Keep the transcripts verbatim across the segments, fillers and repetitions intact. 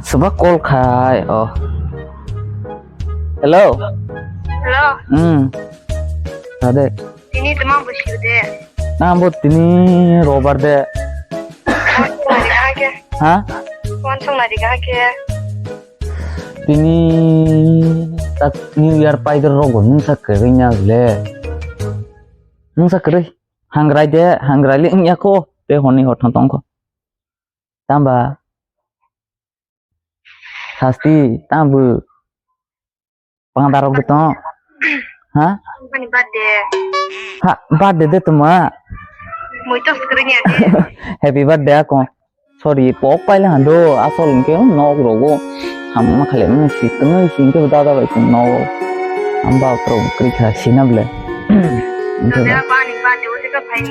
Soba call khai, oh. Hello. Hello. Hmm. Ade. Tini tama busi de. Na bo tini robar de. Phone song nari ga ke. Ha? Phone song nari ga ke. Tini tak New Year pai de rogo nung sa kere nya le. Nung sa kere. Hangrai de, hangrai le wngya kho, tei hwnwi hor thang tong kho. Tamba? Sasti, tambu? Pangda rok de tong? Ha? Ani birthday. Ha, birthday de tuma? Moi to screen ya de. Happy birthday, ako. Sorry, pok paila hando, asol hwnkhe nok rogo samma khale mung si twnwi si hwnkhe dada bai chwng nogo. Hamba pro kwrwi kha sina ble. Hwnkhe Dada ba- bani ba de ujika phai.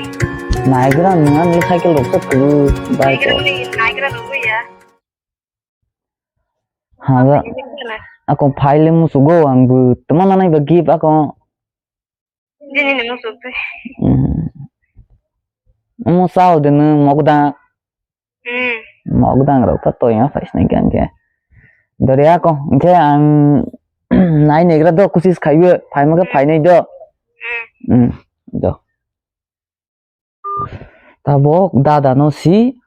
Naigra nang ani cycle rok sa kwrwi bike Naigra rok. Ni, naigra rok ya. Ha ga. Naigra na. Ako phaile musugo ang bu tama nanai ba gift ako. Jini ni musugo. Hmm. Omo sao de nung mokda. Hmm. Mokdang rok ta toyang phai sinai khe ang khe. Dori ako, hwnkhe ang nai negra do kusis khaiwi, phaima khe Hmm. phainai do. Hmm. Hmm, do. Tabok dada no si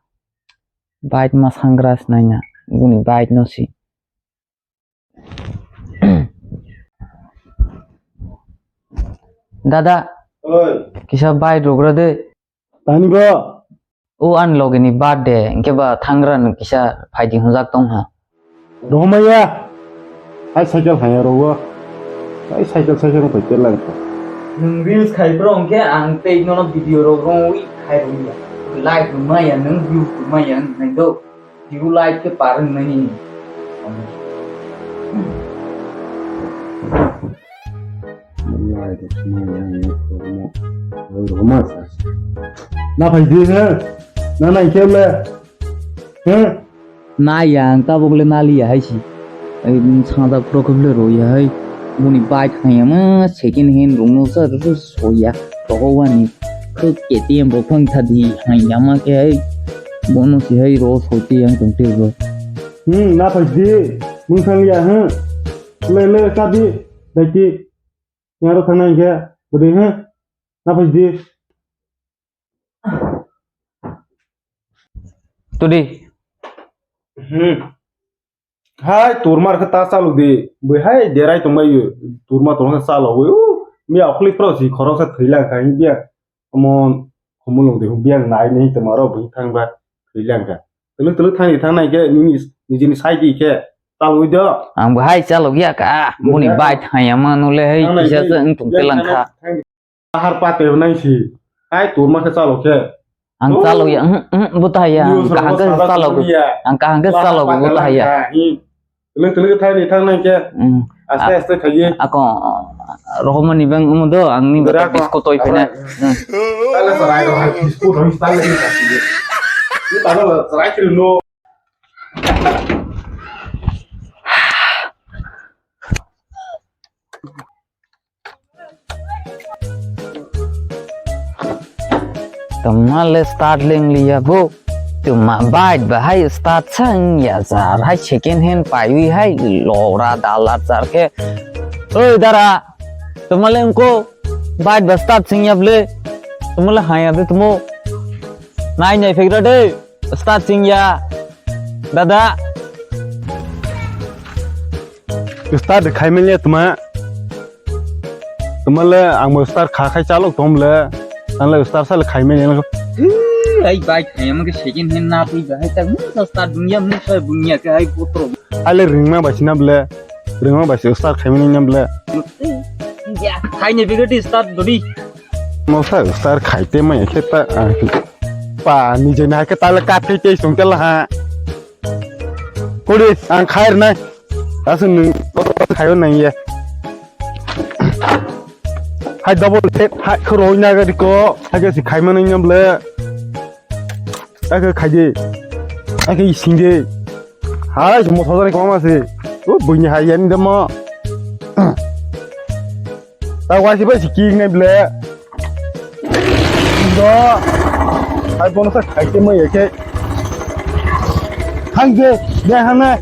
bike ma sangra sinai na, buni bike no si. Dada, Oi. Kisa bike rogra de. Tani bo? O ani loge ni birthday, hwnkhe ba thangra no kisa phaidi hwnjak tong ha. Rohomaya. Hai cycle haya rogo. Hai cycle cycle no paikhe lang. Nwng reels khai bro hwnkhe ang tei nono video rok rongwi khai rwya. Like rwmaya nwng views rwmaya nai do. View like khe par wngnai nini. Na phai di he? Na nai khe le? He? Na yang tabuk le na liya hai si. Ai, sangjak pro khe le ro ya hai. Buni bike haya ma second hand rung no sa. Soya, rogo wani, khe K T M bo phang thadi, hai yama khe hai, bono si hai ro soti yang tong te bo. Hmm, na phai di, mung sang ya, hmm. Le, le, ka di, dai ti. Yaro thang nai khe, bodi, hmm. Na phai di. Tudi. Hmm. Hai, turma khe ta chalok di. Bui hai derai tongbai yo. Turma tongma khe chalok wi. U, mi akhli pro si khorok sa thwi lang kha. Biya mon khumulung di. Biya nai ni tongma ro bui thang ba thwi lang kha. Tulu tulu thang ni thang nai khe nini nijini sai di khe chalok wi do. Ang bo hai chalok ya ka. Buni bai thang ya manu le hai kisa se wng tong te lang kha. Ahar pate nai si. Hai turma khe chalok khe. Ang chalok ya, hmm, hmm, buta ya. Ang kaham khe chalok. Ang kaham khe chalok buta ya. Tele tele thai ni thang nai khe. Hmm. Aste aste khai ye. Ako rohomani bang umu do ang ni bata biskot toi phena. Tale sarai ro biskot ro tale ni khai ye. Ni tale sarai kiri no. Tongma le start ling liya bo. Tuma bike bahai start sang ya jar hai second hand paiwi hai lora dalar jar khe. Oi dara, tuma le engko bike ba start sing ya ble. Tuma le haya de tumo. Nai nai phegra de. Start sing ya. Dada. Start khai manya tuma. Tuma le ang bo start kha khai chalok tom le. Ang le start sa le khai manya. Ai bike khai ama ke second hand na tui ba hai tak mu start dunya mu sa dunya ke ai botro. Ai le ringma ba sina ble. Ringma ba start khai manya ble. Ya, khai ne bigati start dodi. Mosa star khaite mai khe ta, ah, pa nije na khe tale kat khe tei sung tela ha. Kori ang khair nai. Asu nung khayo nang ye. Hai double tap hai khoro na gari ko. Hai si khai mano nyam le. Hai khaide. Hai singde. Hai mo thojari ko ma se. O buini hai yan de mo. Ta wai si bai si king nai ble. Do. Hai bono sa khai te mai ke. Hang je, je hang nai.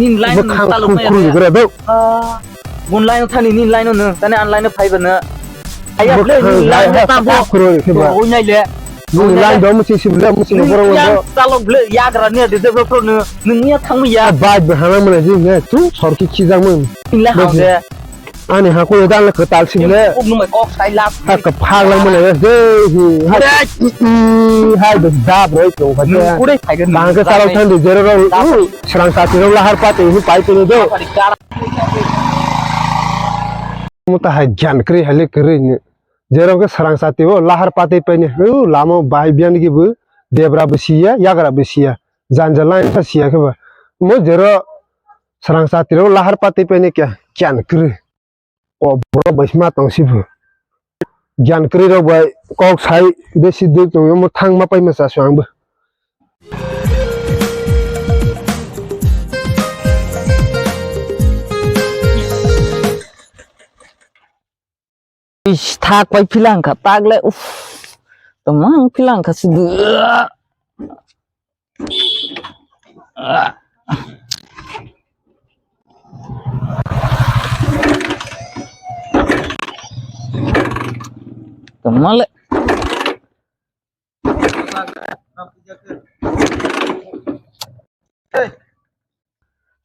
nini line no taluk nai ya. Gun line thani nini line no, tani an line no phaiba no. Aya ble nini line no tamo. Oi nai le. Nini line do musi sim le musi no borok yang taluk ble yagra ne de de pro no. Nini ya thang ya. Bike ba hana mane ji ne tu sorki khijak mun. Nini le ha de. Ani ha ko dan le kwtal sing le. Kok nung mai kok sai lap. Ha ka phak lang mane de hi. Hai. Hai de dab roi ko ba. Nung kure phai ga. Bang ke sarau than de jero ro. Serang sa tiro lahar pa te hi pai te do. Mo ta hai gyan kri hale kri ni. Jero ke serang sa tiro lahar pa te pe ni. Hu lamo bai bian gi bu. Debra bu siya, yagra bu siya. Janja line ta siya ke ba. Mo jero serang sa tiro lahar pa te pe ni kya gyan kri. O borok bai sima tong si phu. Gyan kwrwi rok bai kok sai besi duk tong mo thang ma pai ma cha su ang bo. Ish, thak pai philang kha tak le uff. Tongmang philang kha si du. Tongmale.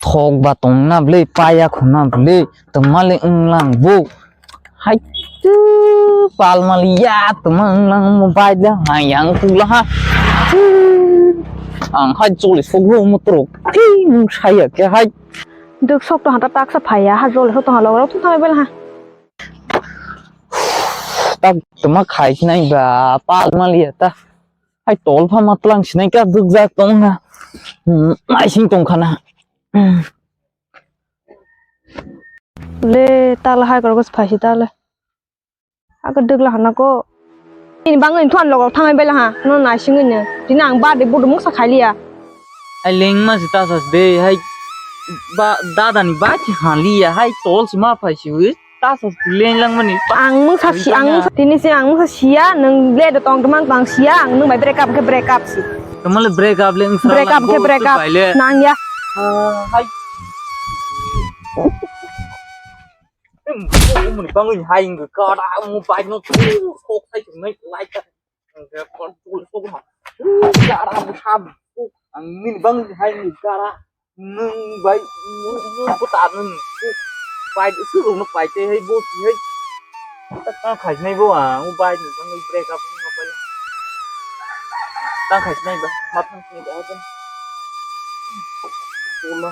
Thok ba tong na bwle, paya khuna bwle, tongmale wnglang bo. Hai tu pal mali ya, tongma wnglang mo bai da, hai yang tu la ha. Ang hai choli sogro mo tro, ki mung saya ke hai. Duk sok to hata taksa phaya, ha jol sok to ha log rok thang bel ha. Tak tongma khai sinai ba, pal mali ya ta. Hai tol pha ma tlang sinai ka duk jak tong na. Hmm, naising tong khana. Hmm. Le tala hai korokos phaisi tale. Aka dwgla hana ko. Ini bangwi thwan logok thangai bela ha. No naisingwi no. Tini ang birthday budu mungsa khailiya. Ai lengma se tasas be hai ba dada ni ba chi haliya hai tol se ma phaisi wi tasas leng lang mani. Ang mungsa si ang mungsa tini se ang mungsa siya nang le do tong tong tong siya ang nang bai break up ke break up si. Tamale break up leng break up ke break up nang ya. Hai. Em, umuni bangwi hai wngkha kara, umu bike no chuk sok sai tongnai lai ka. Hwnkhe kon chul sok ma. Kara bo sam. Ang nini bangwi hai wngkha kara. Nwng bai, nwng, nwng bo ta nwng. Bike swk rokno pai tei hai bo hai. Tang khai nai bo ang, o bai ni tang break up ni pai. Tang khai nai ba, ma thang ni ba. Ulo.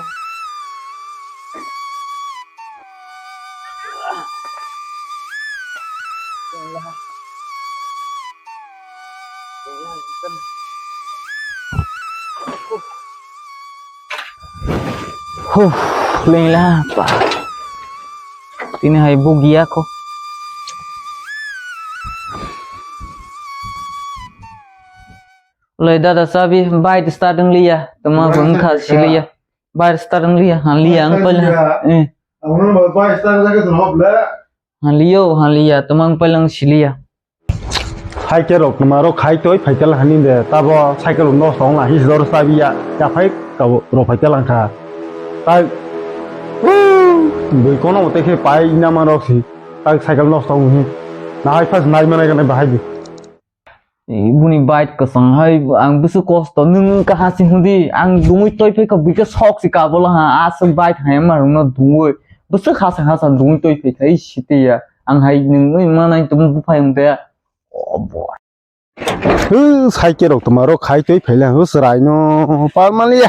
Huh, lengla pa. Tini hai bugia ko. Loi dada sabi bike start wng liya. Tama bang kha siliya. Bike start wng liya, ha liya ang pala. Eh. Ang no bike start jaga sun hop le. Ha liyo, ha liya, tama ang pala ang siliya. Hai ke rok tama rok khai toi phai tel hani de tabo cycle no song la his dor sabi ya ya phai ka rok phai tel ang kha. Tai bui kono te khe pai na ma rok si tai cycle no song hi. Na hai phas nai ma nai ga nai bahai di. Buni bike kwchwng hai ang bwswk kosto nwng wngkha ha si hwndi ang dungwi toi phai kha bwkhe sok si kabolo ha aswk bike hai ma rwngno dungwi bwswk hasa hasa dungwi toi phai kha site ya ang hai nwng wi manai tong buphai wngte. Oh boy. Hw cycle rok tama rok khai toi phai le hw chwrai no pal maliya.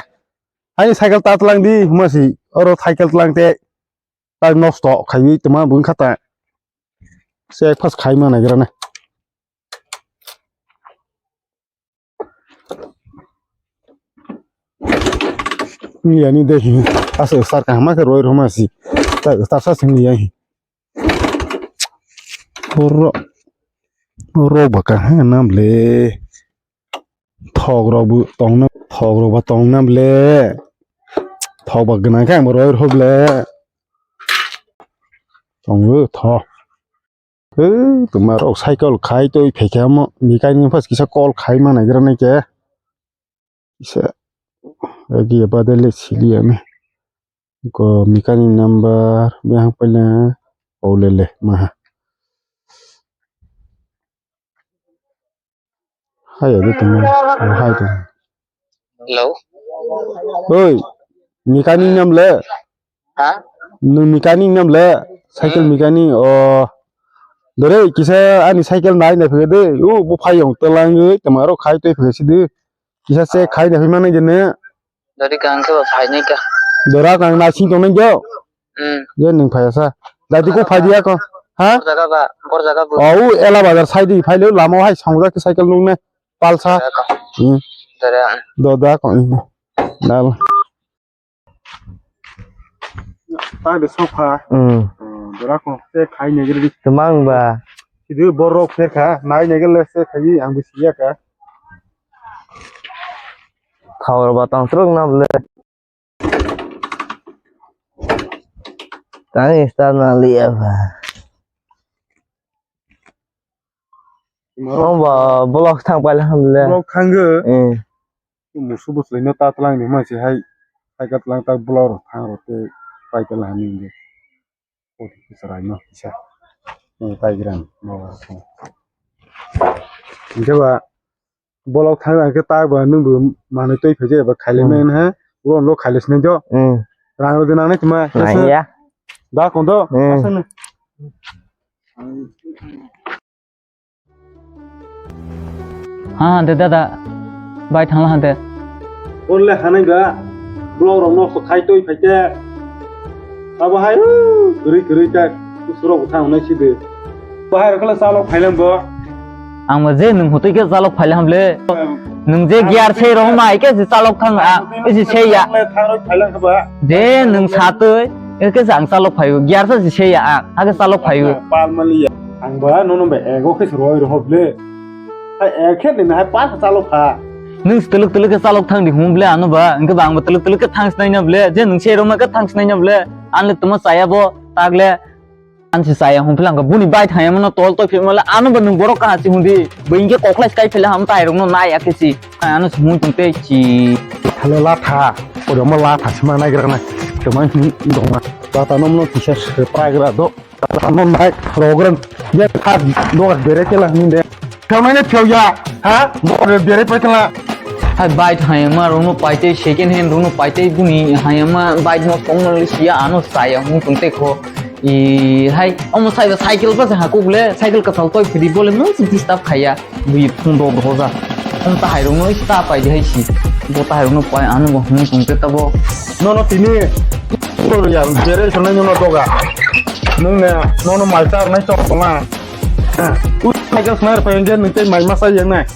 Hai cycle ta tlang di huma si oro cycle tlang te tai nosto khaiwi tama bwng kha ta se phas khai ma naigra na. Ni ani de hi asa sar ka ma ke roi roma si ta ta sa sing ya hi. Oro oro baka ha nam le. Thok rok bo tong na thok rok bo tong na ble. Thok ba gwnang khe ang bo roi rw ble. Tongo thok. Hei, tuma rok cycle khai toi phaikha mo, mechanic phas kisa call khai ma naigra nai khe. Kisa agi bade le sili ani. Ko mechanic number bihang paina o le le maha. Hai agi tuma hai tuma. Hello. Oi, mechanic nam le. Ha? Nwng mechanic nam le? Cycle Hmm. mechanic, o. Dore, kisa ani cycle nai nai phege de. O, bo phai yong telangwi, tama ro khai toi phege sidi. Kisa se khai nai phima nai jene. Dore kang ke ba phai nai ka. Dora kang nai sing tong nai jo. Hmm. Je nwng phai sa. Dadi ko phai dia ko. Ha? Bor jaga ba, bor jaga bu. O, u ela bazar sai di phai le lama hai song jak cycle nung ne. Palsa. Bor jaga. Hmm. Dore. Do da ko. Dal. Ta de sofa. Hmm. Dora ko te khai ne gri. Temang ba. Sidu borok se kha, nai ne gele se khai ang bisi ya ka. Khawar ba tang truk na ble. Tang star na liya ba. Mo ba block thang pai la ham le. Block thang ge. Eh. Musu bwswlwi no ta tlang ni ma se hai. Hai ka tlang ta block rok thang rok tei pai ka la ni de. Oti kisa rai no kisa. Ni pai gram no. Ni ba block thang ang ke ta ba nung bu manwi twi phai je ba khaile Hmm. men ha. Bo lo khaile sne jo. Hmm. Rang ro de nang ne ma. Nai ya. Da kon do. Hmm. Asa ne. Ha, ha, de dada. Bai thangla ha de. Onle hanai ba. Blong rok nok khai toi phai te. Abo hai, uh, kwrwi kwrwi ta. Usurok thang nai si de. Bahai rok le salok phailang bo. Ang ma je nwng hotoi ke salok phailang ham le. Nwng je gear se rong ma ke je salok thang a. Isi se ya. Thangroi phailang ba. Je nwng satoi. Eke jang chalok phaio, gear sa si se ya ang, hake chalok phaio. Pal mali ya. Ang ba nono ba ego khe roi rohop le. Hai ek khe ni hai pa chalok pha. Nwng twlwk twlwk khe chalok thang di hum ble ano ba, hwnkhe ba ang ba twlwk twlwk khe thang sinai na ble, je nwng se roma khe thang sinai na ble, ang le tamo chaya bo, tak le. Ang si chaya hum phlang kha, buni bai thang yamano tol toi phimale, ano ba nwng borok kaha si hum di, bo hwnkhe koklai skai phele ham tai rokno nai ya khe si. Ano si hum tong tei si. Thale latha, oro mo latha sima nai gra na. Tama ni dong ma. Tata nom no kisa se pra gra do. Tata nom nai program. Ya kha do bere ke la ni de. Tama ne phyo ya. Ha? Mo bere pe la. Hai bike hayama rono paite second hand rono paite buni hayama bike no tong no sia ano saya hum tong te kho. E hai, omo sai cycle pa se hakuk le, cycle kwtal toi phiri bole nung si disturb khaya. Bui phung dok rok ja. Ang ta hai rung no sta pai di hai si. Bo ta hai rung no pai ano bo hung tong te tabo. No no tini. Ko ya, jere sanai no doga. Nung ne, no no mai tar nai chok ma. U cycle snar pa nge nung te mai masa yang nai.